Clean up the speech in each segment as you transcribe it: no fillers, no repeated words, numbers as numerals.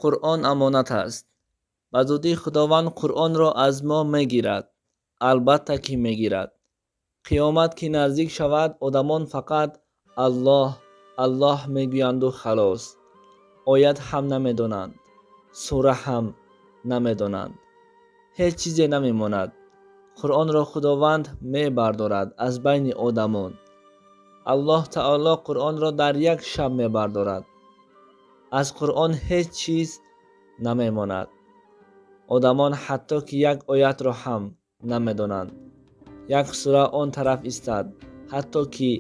Қуръон амонат аст. Ба зудӣ Худованд Қуръонро аз мо мегирад. Албатта ки мегирад. Қиёмат ки наздик шавад, одамон фақат Аллоҳ, Аллоҳ мегӯянду халос. Оят ҳам намедонанд, сура ҳам намедонанд. Ҳеҷ чизе намемонад. Қуръонро Худованд мебардорад аз байни одамон. Аллоҳ таоло Қуръонро дар як шаб мебардорад. Аз Қуръон ҳеҷ чиз намемонад. Одамон ҳатто ки як оятро ҳам намедонанд. Як сура он тараф истад, ҳатто ки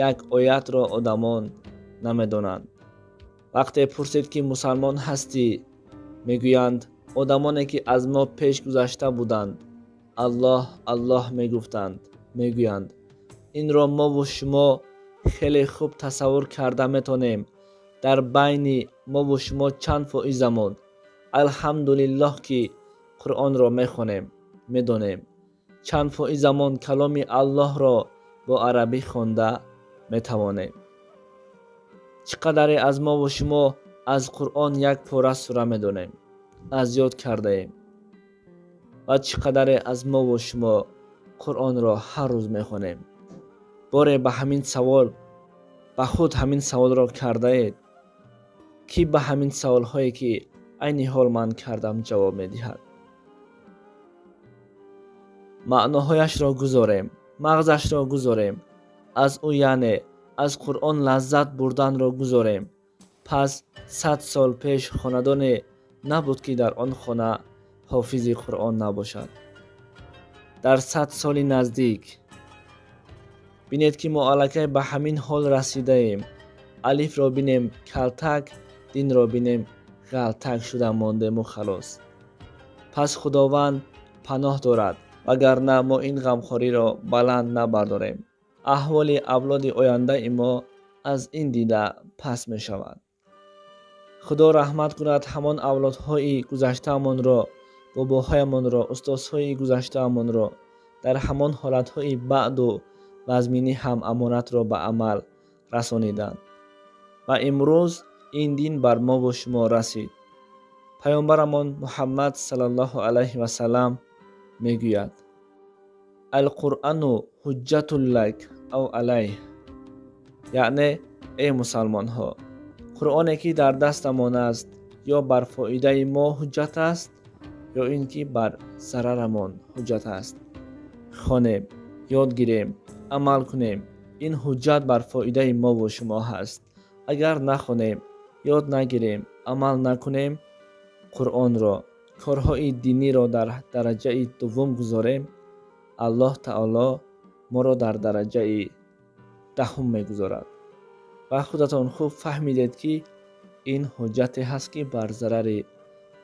як оятро одамон намедонанд. Вақте пурсед, ки мусалмон ҳастӣ, мегӯянд: одамоне ки аз мо пеш гузашта буданд, Аллоҳ, Аллоҳ мегуфтанд, мегӯянд. Инро мову шумо хеле хуб тасаввур карда метонем. Дар байни мову шумо чанд фоизамон, алҳамдулиллоҳ, ки Қуръонро мехонем, медонем? Чанд фоизамон каломи Аллоҳро бо арабӣ хонда метавонем? Чӣ қадаре аз мову шумо аз Қуръон як пора сура медонем, аз ёд кардаем? Ва чӣ қадаре аз мову шумо Қуръонро ҳар рӯз мехонем? Боре ба ҳамин савол, ба худ ҳамин саволро кардаед? Кӣ ба ҳамин саволҳое, ки айни ҳол ман кардам, ҷавоб медиҳад? Маъноҳояшро гузорем, мағзашро гузорем, аз ӯ, яъне аз Қуръон, лаззат бурданро гузорем. Пас 100 сол пеш хонадоне набуд, ки дар он хона ҳофизи Қуръон набошад. Дар 100 соли наздик бинед, ки мо аллакай ба ҳамин ҳол расидаем. Алифро бинем калтак, динро бинем ғалтак шуда мондему халос. Пас Худованд паноҳ дорад, вагарна мо ин ғамхориро баланд набардорем, аҳволи авлоди ояндаи мо аз ин дида паст мешавад. Худо раҳмат кунад ҳамон авлодҳои гузаштаамонро, бобоҳоямонро, устозҳои гузаштаамонро. Дар ҳамон ҳолатҳои баъду вазминӣ ҳам амонатро ба амал расониданд ва имрӯз ин дин бар мову шумо расид. Паёмбарамон Муҳаммад саллаллоҳу алайҳи васаллам мегӯяд: القرآن حجة لك أو عليك. Яъне, эй мусалмонҳо, Қуръоне ки дар дастамон аст, ё бар фоидаи мо ҳуҷҷат аст, ё ин ки бар зарарамон ҳуҷҷат аст. Хонем, ёд гирем, амал кунем, ин ҳуҷҷат бар фоидаи мову шумо ҳаст. Агар нахонем, ёд нагирем, амал накунем, Қуръонро, корҳои диниро дар дараҷаи дуввум гузорем, Аллоҳ таоло моро дар дараҷаи 10-ум мегузорад. Ва худатон хуб фаҳмидед, ки ин ҳуҷҷате ҳаст, ки бар зарари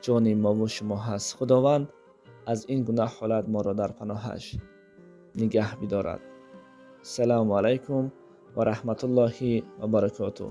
ҷони мову шумо ҳаст. Худованд аз ин гуна ҳолат моро дар паноҳаш нигаҳ бидорад. Ассалому алайкум ва раҳматуллоҳи ва баракотуҳ.